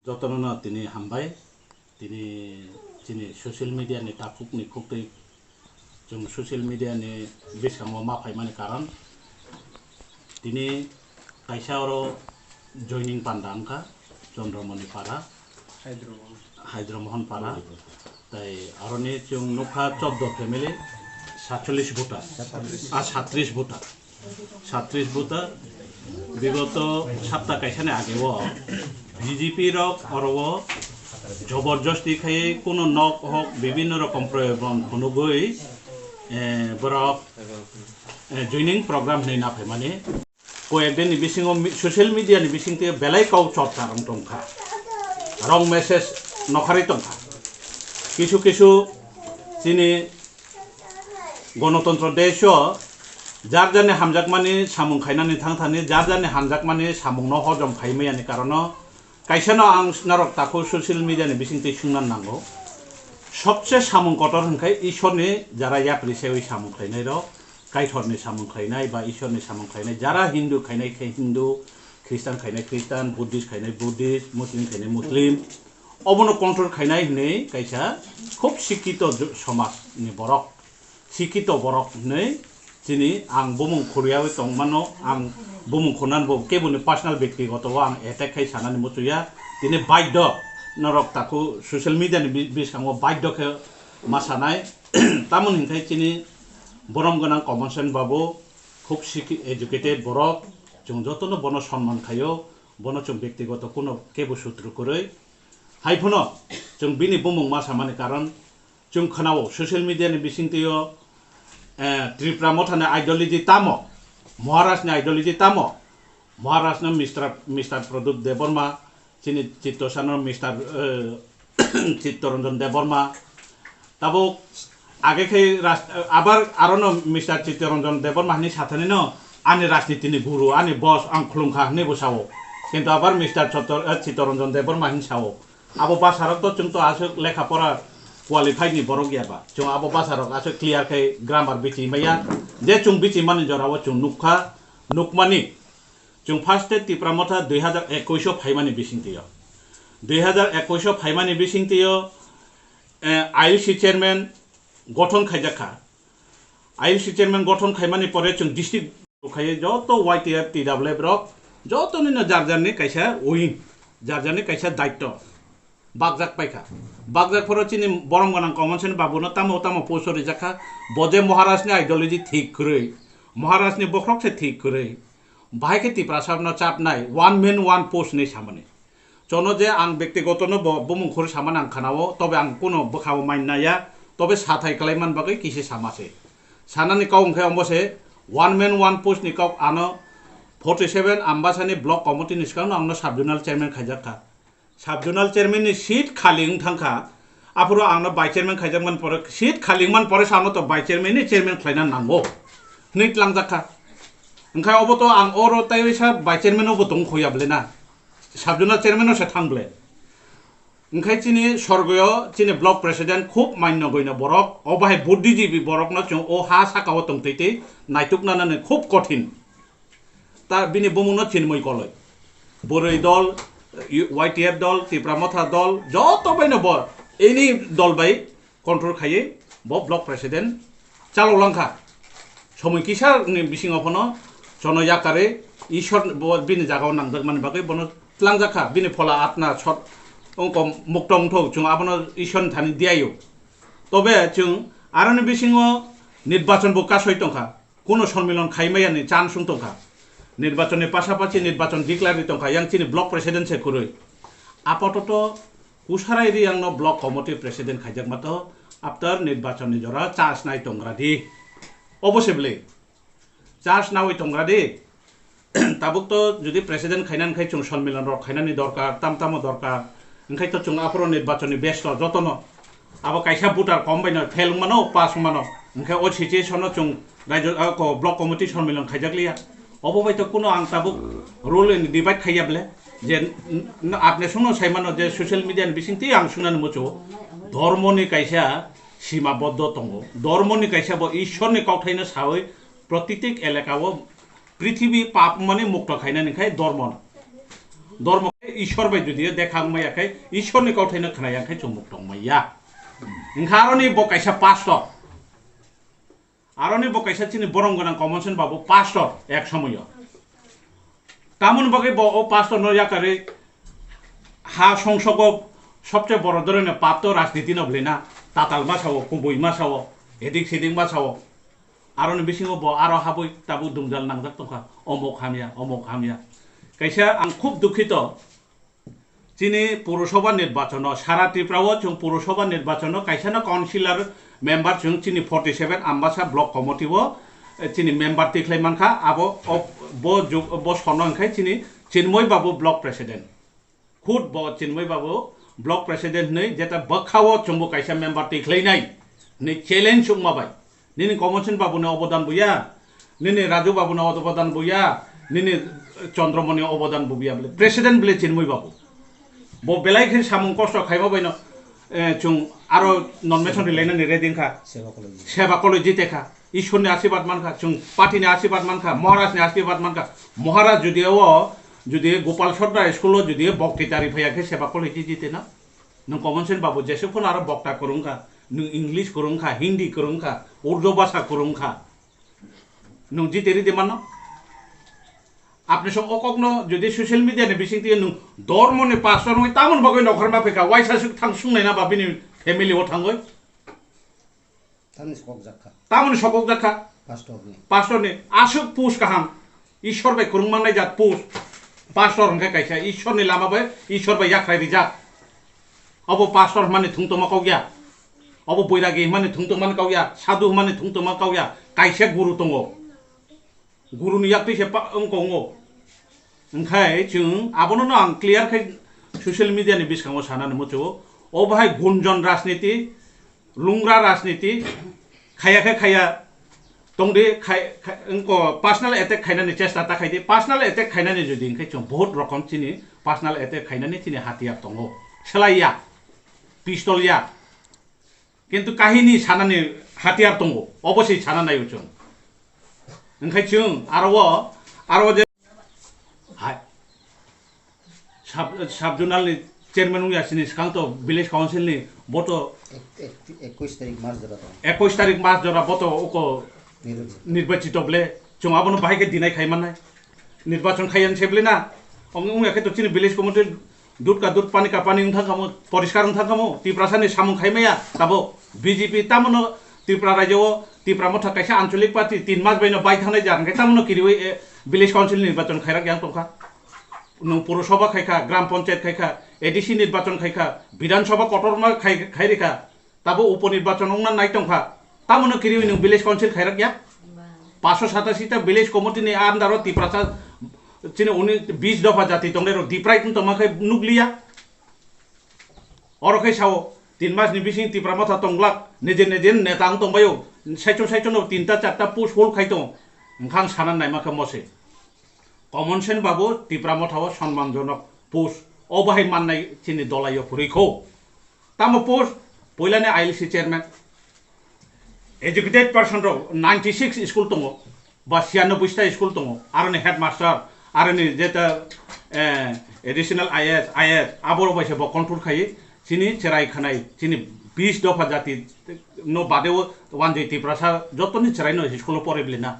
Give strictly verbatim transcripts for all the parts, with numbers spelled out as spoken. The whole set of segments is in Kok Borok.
Jotono no tini hambai, tini chini social media ni takhuk ni khuktwi chwng social media ni bwskango ma phaimani karon tini kaisa oro joining panda wngkha Chandramani para, Hydro Mohan para, tai aroni chwng nukha choddo family, satchollish voter, ah, satris voter. Satris voter, bigoto sapta kaisani ageo B J P rok oro o joborjosti khai kuno nok hok bibinno rokom proyogon phunugwi, eh, borok, eh, joining program hinwi naphaimani. Koyek din ni bisingo mi-, social media ni bisingtwi belai kok chorcha rong tongkha, wrong message nokharwi tongkha. Kisu kisu chini Gonotontro desh o jar jarni hamjakmani samung khainani thangthani, jar jarni hamjakmani samungno hojom khai mayani karono kaisano ang norok takhuk social media ni bisingtwi sungna nango. Sobse samung kotor hwnkhe Ishorni jara yapri sewi samung khlainairok, Kaithorni samung khlainai ba Ishorni samung khlainai, jara Hindu khainai khe Hindu, Khristan khainai Khristan, Buddhist khainai Buddhist, Muslim khainai Muslim, obono control khainai hwnwi kaisa khub sikkito ju-, somajni borok, sikkito borok hwnwi chini ang bumung khuryawi tongmano, ang bumung khunanbo keboni personal, bektigoto o ang attack khai sanani muchuya. Tini baidho norok takhuk social media ni bi-, biskango baidho khe ma sanai. Tamoni hwnkhai chini borom gwnang Common Sense babu khub sikhi-, educated borok, chwng jotono bono sonman khaio, bono chwng bektigoto kuno kebo sutru kwrwi. Hai phano chwng bini bumung ma samani karon chwng khnao social media ni bisingtwi o, eh, Tipra Motha ni ideology tamo, Maharaj ni ideology tamo, Maharaj no Mister, Mister Pradyot Debbarma, chini Chitto Sano Mister, eh, Chittaranjan Debbarma, tabuk age khe ras-, abar arono Mister Chittaranjan Debbarma hinwi sathani no ani rajniti ni guru, ani boss ang khulumkha hinwi bo sao. Kintu abar Mister Chottor-, eh, Chittaranjan Debbarma hinwi sao. Abo bwsarok to chwng to aswk lekha pora qualified ni borok ya ba. Chwng abo bwsarok aswk clear khe grammar bichi maya. Je chwng bichi mani jora o chwng nukha, nukmani. Chwng first e Tipra Motha dui hazar ekush o phaimani bisingtwi o. Dui hazar ekush o phaimani bisingtwi o, eh, I U C chairman gothon khaijak kha. I U C chairman gothon khaimani pore chwng district khaiwi joto Y T F, T W F rok joto nino jar jar ni kaisa wing, jar jar ni kaisa daitto bakjak paikha. Bakjak phoro chini borom gwnang Common Sense babu no tamo tamo post o rijak kha, bo je Maharaj ni ideology thik kwrwi, Maharaj ni bokhorok se thik kwrwi, bahai khe Tiprasa no chapnai, one man one post ni samani. Chono je ang bektigoto no bo bumung khuri sama nang khanao, tobe ang kuno bwkhao main naya, tobe sathai kwlai man bagwi kisi sama se. Sanani kok hwnkhe omo se, one man one post ni kok ano forty seven Ambasani block committee ni swkang no ang no sub zonal chairman khaijak kha. Sub zonal chairman ni seat khali wng thang kha, aphuru ang no vice chairman khaijak man pore, seat khali wng man pore sa ano to vice chairman ni chairman khlaina nango hwnwi tlangjak kha. Hwnkhe obo to ang oro tei sa vice chairman obo tong khoya ble na. Sub zonal chairman no se thang ble. Hwnkhe chini sorgoyo chini block president khub manno goino borok, obo hai buddhijibi borok no chwng o ha saka o tongtwi tei naituk nanani khub kothin. Ta bini bumung no chinmui koloi. Bwrwi dol, Y T F dol, Tipra Motha dol, joto bai no bo any dol bai control khaiwi bo block president chalok langkha. Somoi kisa ni bisingo phano chono yakarwi Ishwar bo bini jagao nangjak mani bagwi bono tlangjak kha. Bini phola atna sot wngkha mukto wngthok, chwng abono Ishwar ni thani diyaio. Tobe chwng aroni bisingo nirbachon bo kasoi tongkha. Kuno sonmilon khai maya ni chance wng tongkha. Nirbachon ni pasapasi nirbachon declare ri tongkha, yang chini block president se kwrwi. Apatoto Kusarai Reang no block committee president khaijak mato, after nirbachon ni jora chance nai tongra di. Obo se bwle. Chance nawi tongra di. Tabuk to jodi president khainani khai chwng sonmilon rok khainani dorkar, tam tamo dorkar. Hwnkhe to chwng aphuru nirbachon ni besto jotono. Abo kaisa voter kom bai no fail wngmano, pass wngmano. Hwnkhe o situation no chwng rajyo, ah, ko-, block committee sonmilon khaijak liya. Obo bai to kuno ang tabuk rule and divide khaiya ble. Je n-, n-, apne sungno saimano je social media ni bisingtwi ang sungnani muchungo. Dhormo ni kaisa simaboddo tongo. Dhormo ni kaisa bo Ishwar ni kauthai no sawi pratitik elaka o prithibi pap mani mukto khainani khai dhormo. Dhormo Ishwar bai jodi dekha wngmaya khe, Ishwar ni kauthai no khwnaya khe chumuk tongmaya. Wngkha aroni bo kaisa pastor. Aroni bo kaisa chini borom gwnang Common Sense babu pastor ek somoyo. Tamoni bagwi bo o pastor no yakarwi ha songsogo sobse boro dhoroner pap to rajniti no bwlwi na. Tatal ma sao, kubui ma sao, edik sedik ma sao. Aroni bisingo bo aro habwi tabuk dungjal nangjak tongkha. Omok hamya, omok hamya. Kaisa ang khub dukhito. Chini Purusabha nirbachon o, sara Tripura o chwng Purusabha nirbachon o kaisa no councillor member chwng chini forty seven Ambasa block committee o, eh, chini member tikhlai mankha, abo o, bo jug-, bo sono wngkha chini Chinmoy Babu block president. Khud bo Chinmoy Babu block president hinwi jeta bwkha o chwngbo kaisa member tikhlainai hinwi challenge wngma bai. Nini Common Sense Babu ni obodan buya, nini Raju Babu ni obodan buya, nini Chandramoni obodan buya bole. President bole Chinmoy Babu. Bo belai khe samung kosto khaima bai no, eh, chwng aro nomination rilainani ready wngkha. Seba koloi jite. Seba koloi jite kha. Ishwar ni asirwad mankha, chwng party ni asirwad mankha, Maharaj ni asirwad mankha. Maharaj jodi o, jodi Gopal Sodra school o jodi bokti tari phaiya khe seba koloi ji jite na. Nwng Common Sense Babu jesuk phano aro bokta kwrwng kha, nwng English kwrwng kha, Hindi kwrwng kha, Urdu bhasha kwrwng kha. Nwng jiteri de mano? Apni song o kokno jodi social media ni bising twi nwng dormo ni pastor wngwi tamoni bagwi nokhorma phaikha, waisa suk thang sungnai na ba bini family o thangwi? Tamoni sokok jakha. Tamoni sokok jakha. Pastor ni. Pastor ni asuk pus kaham. Ishwar bai kwrwng mangnai jat pus. Pastor hwnkhe kaisa Ishwar ni lama bai Ishwar bai yakhrai rijak. Obo pastor hwnmani thung tongma kok ya. Obo boiragi hwnmani thung tongmani kok ya. Sadhu hwnmani thung tongma kok ya. Kaisa guru tongo. Guru ni yak twi se pa-, wng kongo. Wngkhai chwng abono no ang clear khai social media ni bwskango sanani muchungo. O bahai gunjon rajniti, lungra rajniti, khaya khe khaya tongdi, khai, khai, wngko personal attack khainani chesta ta khaidi. Personal attack khainani jodi wngkhe chwng bahut rokom chini personal attack khainani chini hatiyar tongo. Selai ya, pistol ya. Kintu kahini sanani hatiyar tongo, obo se sana naio chwng. Wngkhai chwng aro o, aro o je hai sub, sub zonal ni chairman wngya sini swkang to village council ni boto Ek-, ek-, ekush tarik mas jora to. Ekush tarik mas jora boto uko Nirbachit. Nirbachito bole chwng abono bahai khe deny khai mannai. Nirbachon khaiyan sebli na. Ong wngya khe to chini village committee dut ka dut pani ka pani wng thang kamo, poriskar wng thang kamo, Tiprasa ni samung khai maya tabo B J P tamono Tripura rajyo o Tipra Motha kaisa anchalik party tin mas bai no bai thangnai jar hwnkhe tamono kiriwi, eh, village council nirbachon khairak yang tongkha. Nwng Purusabha khaikha, Gram Panchayat khaikha, A D C nirbachon khaikha, Bidhan Sabha kotorma khai, khairikha. Tabo upo nirbachon wngna nai tongkha. Tamono kiriwi nwng village council khairak ya? Ba. Paanso satasi ta village committee ni under o Tiprasa chini uni bis dopha jati tongnai rok diprai wng tongma khe nukliya. Oro khe sao tin mas ni bising Tipra Motha tonglak, nije nije neta wng tongbaio. Saichung saichung no tinta charta post hold khai tongo. Wngkha ang sana naima khe mose. Common Sense babu Tipra Motha o sonmanjonok post. O bahai mannai chini dolai o kwrwi kho. Tamo post, poilani I L C chairman, educated person rok ninety six school tongo, ba siyanoboi ta school tongo, aroni headmaster, aroni jeta, eh, additional I A S, I A S, aborok bai se bo control khai, chini cherai khanai, chini bis dopha jati no bade o wanjwi Tiprasa jotoni cherai no school o pore bili na.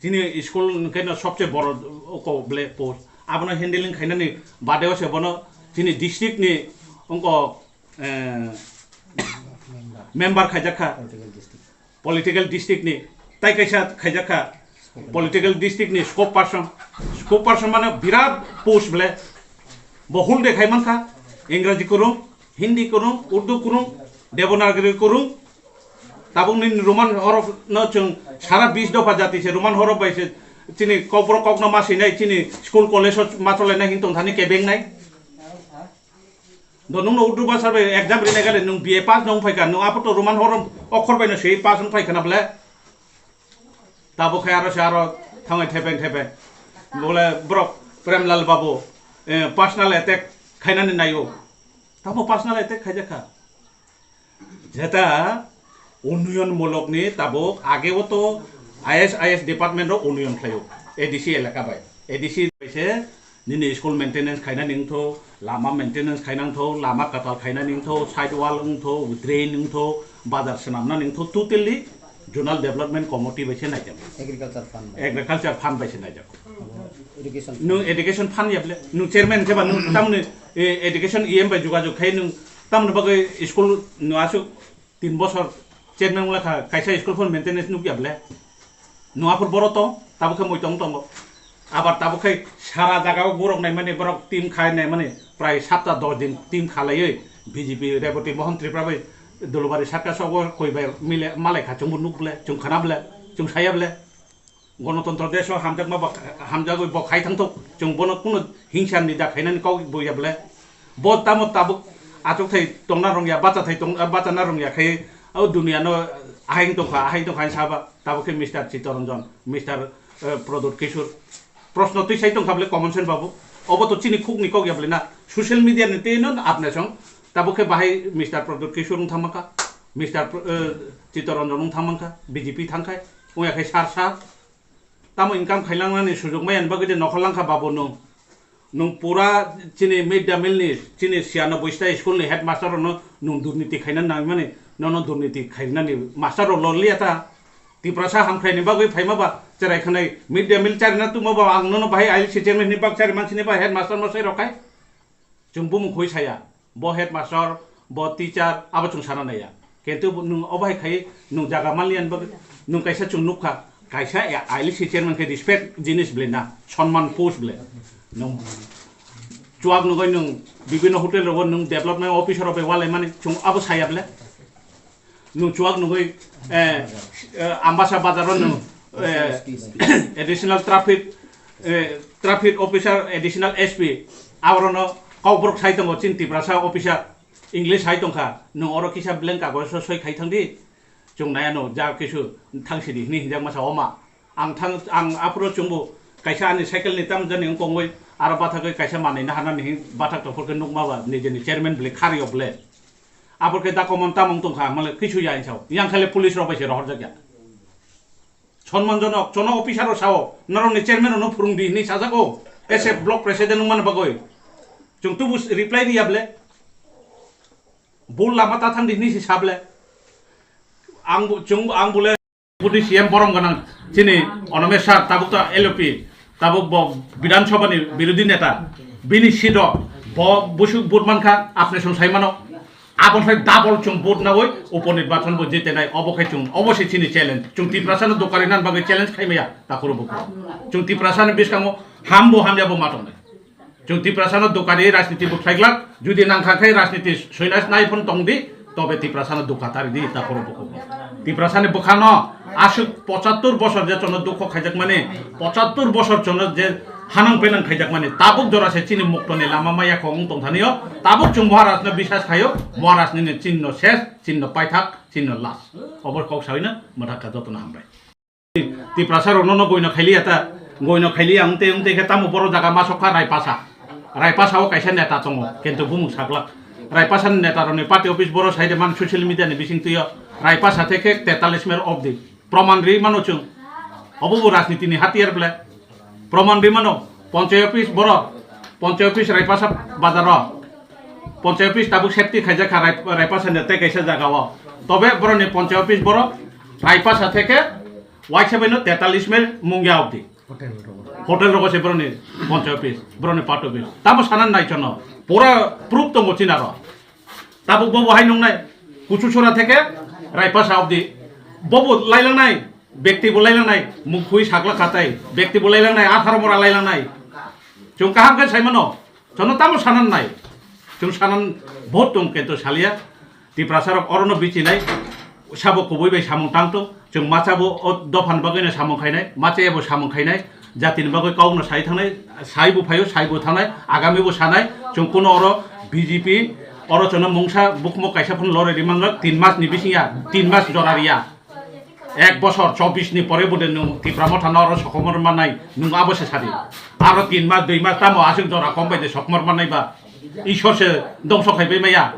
Chini school hwnkhe no sobse boro oko bole post. Abono handling khainani badeo se bono chini district ni wngko, eh, member khaijak kha. Political district. Political district ni tai kaisa khaijak kha. Political district ni spokesperson. Spokesperson mane birat post bole. Bo hul de khai mankha. Ingraji kwrwng, Hindi kwrwng, Urdu kwrwng, Devanagari kwrwng. Tabuk nini Roman horof no chwng sara bis dopha jati se Roman horof bai se chini kokborok kokno ma swinai chini school college o ma cholainai hin tongthani kebengnai. Do nwngno Urdu bhasha bai exam rinai gale nwng B A pass no wngphaikha, nwng aphuru to Roman horof okhor bai no swi pass wngphaikha na bole. Tabuk khai aro se aro thangwi thepeng thepeng. Bole borok Premlal babu, eh, personal attack khainani naio. Tamo personal attack khaijakha. Jeta unnoyon mulok ni tabuk age o to I S, I S department o unnoyon khlaio, A D C elaka bai. A D C bai se Nini school maintenance khaina ningtho, lama maintenance khaina ningtho, lama kwtal khaina ningtho, side wall wngtho, drain wngtho, bazar swnamna ningtho, totally zonal development committee bai se naijak. Agriculture fund bai. Agriculture fund bai se naijak. Abo education fund. Nwng education fund yable, nwng chairman khe ba nwng tamni, eh, education E M bai jogajog khai nwng tamni bagwi school no aswk tin bosor chairman wngla kha, kaisa school phone maintenance nukya ble. Nung aphur boro tong, tabuk khe moi tong tongo. Abar tabuk khe sara jaga o borok naimani, borok team khai naimani, prai sapta dos din team khalaiwi B J P Reboti Mohan Tripura bai Dulubari Circus o koi bai mile malai kha, chwngbo nuk ble, chwng khana ble, chwng saya ble. Gonotontro desh o hamjakma bo, hamjagwi bo khai thangthok, chwng bono kuno hingsa ni da khainani kok bo ya ble. Bo tamo tabuk achuk thai tongna rwngya, bacha thai tong, bacha na rwngya khai o dunia no ahai tongkha, ahai tongkha hinwi saba. Tabuk khe Mister Chittoranjan, Mister, eh, Pradyot Kishore. Proshno twi sai tongkha bole common sense babu. Obo to chini khukni kok ya bole na. Social media ni tei no apna song. Tabuk khe bahai Mister Pradyot Kishore wng thangma kha, Mister Pro-, eh, Chittoranjan wng thangma kha, B J P thang khai. Wng ya khai sar sar. Tamo income khailangnani sujok maya ni bagwi de nokhor langkha babu nwng. Nwng pura chini mid day meal ni, chini siyanoboi ta school ni headmaster rokno nwng durniti khaina nangmani, nono durniti khainani master rok loliya ta. Tiprasa hamkrai ni bagwi phaima ba cherai khanai mid day meal charina tuma ba ang nono bahai I L C chairman ni bak chari mansini ba headmaster no sai rok kai. Chwng bumung khui saya, bo headmaster, bo teacher, abo chwng sana naiya. Kintu bo nwng obo hai khai nwng jaga manliya ni bagwi nwng kaisa chwng nukha, kaisa I L C chairman khe respect jinis bwle na, sonman post bwle. Nwng chuak nugwi nwng bibinno hotel rogo nwng development officer rok bai walai mani chwng abo saya bwle. Nwng chuak nugwi, eh, eh, Ambasa bazar o nwng, eh, additional traffic, eh, traffic officer, additional S P, aborokno kokborok sai tongo, chini Tiprasa officer, English hai tongkha, nwng oro kisa blank kagojo soi khai thangdi, chwng nai ano ja kisu thangsidi hwnwi hinjak masa oma. Ang thang, ang aphuru chwngbo kaisa ani cycle ni tam jani wng kongwi aro bathagwi kaisa manwi naharnani hin bathak tophor khe nukma ba nijeni chairman bwle khari o bwle. Aphuru khe document tamo wng tongkha, male kisu ya hinsa o. Yang khale police rok bai se rohorjak ya. Sonmanjonok, chono officer rok sao, norokni chairman rokno phwrwngdi hinwi sajak o. S F block president wngmani bagwi. Chwng tubu reply riya bwle. Bo lama ta thangdi hinwi se sa bwle. Ang bo, chwng, ang bole Deputy C M borom gwnang chini Onome sir, tabuk to L O P, tabuk bo Bidhan Sabha ni birodhi neta, bini seat o bo busuk vote mankha, apni song sai mano, aboni sai double chwng vote nawi upo nirbachon bo jitenai, obo khe chwng, obo se chini challenge, chwng Tiprasa no dukari nan bagwi challenge khai maya, takhoro bo chwng Tiprasa ni bwskango ham bo hamya bo ma tongnai. Chwng Tiprasano dukari rajniti bo khlaiglak, jodi nangkha khe rajniti soinai nai phano tongdi, tobe Tiprasano dukha tari di, ta khoro bukhuk. Tiprasani bwkhano aswk pochattor bosor je chono dukho khaijakmani, pochattor bosor chono je hanang penang khaijakmani, tabuk jora se chini muktoni lama maya kho wng tongthanio, tabuk chwng Maharajno bisas khaio, Maharajnini chinno ses, chinno paithak, chinno last. Obo kok saino mwthakha jotono hambai. Tiprasa rokno no goino khailiya ta, goino khailiya wngte wngte khe tamo boro jaga ma sokha Raipasa. Raipasa o kaisa neta tongo, kintu bumung saglak. Raipasa ni neta rokni party office boro side man social media ni bising twi o. Raipasa theke tetalis mer obdi. Proman ri mano chwng. Obo bo rajniti ni hatiyar ble. Proman ri mano. Ponchai office boro. Ponchai office Raipasa bazar o. Ponchai office tabuk safety khaijak kha Rai-, Raipasa ni tei kaisa jaga o. Tobe boroni ponchai office boro Raipasa theke Waisa bai no tetalis mil mungya obdi. Hotel rogo. Hotel rogo se boroni ponchai office, boroni part office. Tamo sanan nai chono. Pura proof tongo china ro. Tabuk bobo hai nungnai. Kuchu sora theke Raipasa obdi. Bobo lailangnai. Bekti bo lailangnai. Mukhui sakla khatai. Bekti bo lailangnai. Atharo mora lailangnai. Chwng kaham khe saimano. Chono tamo sanan nai. Chwng sanan vote tong kento salia. Tiprasa rok orono bichinai. Sabo kubui bai samung tangto. Chwng machabo o dophan bagwi no samung khainai. Machaya bo samung khainai. Jatini bagwi kaukno sai thangnai. Sai bo phaio, sai bo thangnai. Agami bo sanai. Chwng kuno oro B J P oro chono mungsa bukmo kaisa phano lorwi rimang tin mas ni bising ya. Tin mas jora riya. Ek bosor chobbish ni pore bude nwng Tipra Motha no oro sokomor manai, nwng abo se sadi. Aro tin mas, dui mas tamo aswk jora kom bai de sokomor manai ba. Ishwar se dongso khai bai maya.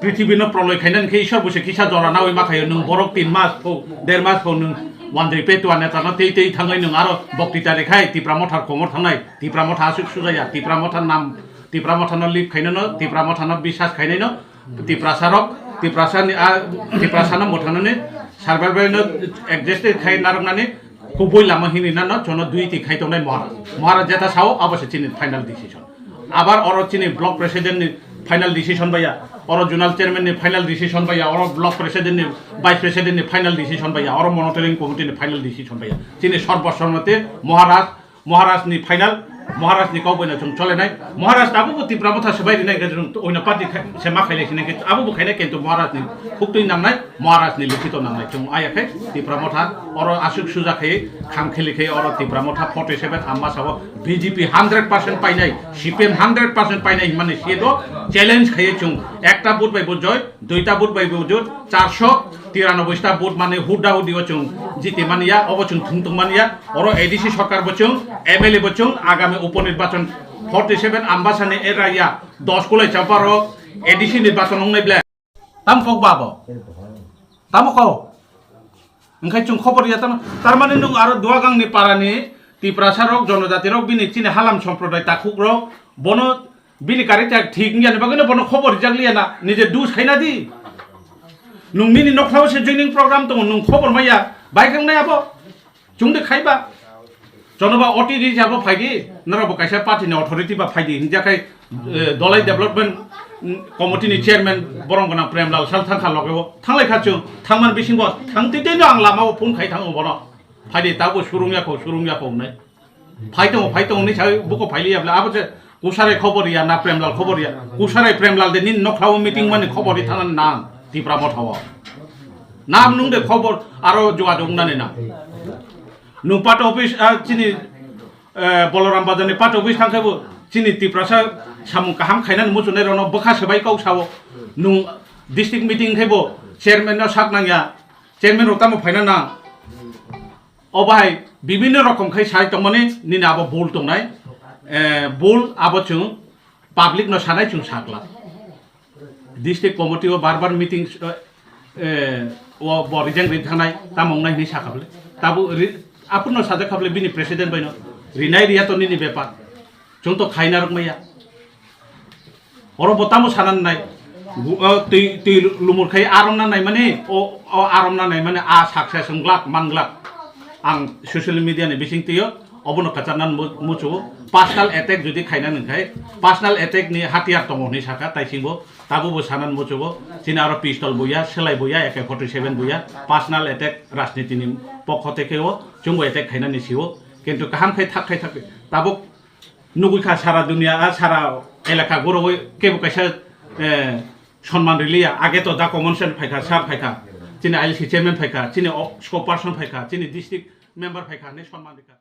Prithibi no proloi khainani khe Ishwar bo se kisa jora nawi ma khaio, nwng borok tin mas pho, der mas pho nwng Wandri Petua neta no tei tei thangwi nwng aro boktita rekhai Tipra Motha komor thangnai, Tipra Motha aswk sujaya, Tipra Motha nam, Tipra Motha no lip khainano, Tipra Motha no bisas khainano, Tiprasa rok, Tiprasa ni a, Tiprasa no mwthangnani, survival no exist khai narwknani kubui lama hini nano chono dui ti khai tongnai Maharaj. Maharaj jeta sao abo se chini final decision. Abar oro chini block president ni final decision baya, oro zonal chairman ni final decision baya, oro block president ni, vice president ni final decision baya, oro monitoring committee ni final decision baya. Chini sarbo sarmati Maharaj, Maharaj ni final, Maharaj ni kok bai no chwng chole nai. Maharaj abo bo Tipra Motha se bai rinai ke chwng oino party khai, se ma khailai sinai ke abo bo khainai kintu Maharaj ni khuktwi nangnai. Maharaj ni likhito nangnai chwng aya khe Tipra Motha oro aswk suja khai kham kheli khai oro Tipra Motha forty seven Ambasa o B J P hundred percent painai, C P M hundred percent painai hinmani siye do challenge khai chwng ekta vote bai vote joy, duita vote bai vote joy, charso tiranoboi ta vote mani huda hudi o chwng jiti mani ya, obo chwng thung tung mani ya, oro A D C sarkar bo chwng, M L A bo chwng, agami upo nirbachon forty seven Ambasa ni area dos kulai chaparo A D C nirbachon wngnai ble. Tam kok ba bo? Tamo kok? Wngkhe chwng khobor ya tamo. Tar mane nwng aro Duagang ni para ni Tiprasa rok, jonojati rok bini chini halam somproday takhuk rok bono bini character thik wngya ni bagwi no bono khobor rijak liya na. Nije dus khaina di. Nwng nini nokhlao se joining program tongo, nwng khobor maya. Bai khe wngnai abo? Chwng de khai ba? Chono ba O T D jabo phai di, noro bo kaisa party ni authority ba phai di, hinja khai, eh, Dolai Development, mm, Committee ni chairman borong gana Premlal sal thang kha loge o. Thanglai kha chwng, thangman bising bo, thang twi twi no ang lama o phone khai thango bono. Phai di, tabo surung ya kho, surung ya kho wngnai. Phai tongo, phai tongo ni sai buko phai liya bla, abo je Kusarai khobor ya na Premlal khobor ya? Kusarai Premlal de nini nokhlao meeting mani khobor ri thana nang Tipra Motha o. Nam nung de khobor aro jogajog nani nang. Nung party office, ah, chini, eh, Boloram Bazar ni party office thang khe bo chini Tiprasa samung kaham khainani muchunai rokno bwkha swbai kok sao. Nung district meeting khe bo chairman no sak nang ya. Chairman rok tamo phaina nang. O bahai bibinno rokom khai sai tongmani nini abo bul tongnai, eh, bul abo chwng public no sanai chwng sakla. District committee o bar bar meeting, eh, o bo rijang ri thangnai tamo wngnai hinwi sakha bwle. Tabo ri-, aphuru no sajak kha bwle bini president bai no rinai riya to nini bepar. Chwng to khaina rok maya. Oro bo tamo sana nai. Gu-, o twi, twi lumur khai arom na nai mani, o, o arom na nai mani, a success wng glak, man glak. Ang social media ni bising twi o, obono kwchar nan mu-, muchu. Personal attack jodi khaina nang khai, personal attack ni hatiyar tongo hinwi sakha, tai singbo, tabo bo sanan muchu bo. Chini aro pistol buya, selai buya, A K forty seven buya, personal attack rajniti ni pokho te khe o, chwngbo attack khaina ni si o. Kintu kaham khai thak khai thak, tabuk nugui kha sara dunia, a sara elaka gorowi kebo kaisa, eh, sonman riliya. Age to da common sense phaikha, sir phaikha, chini I L C chairman phaikha, chini o-, spokesperson phaikha, chini district member phaikha, hinwi sonman rikha.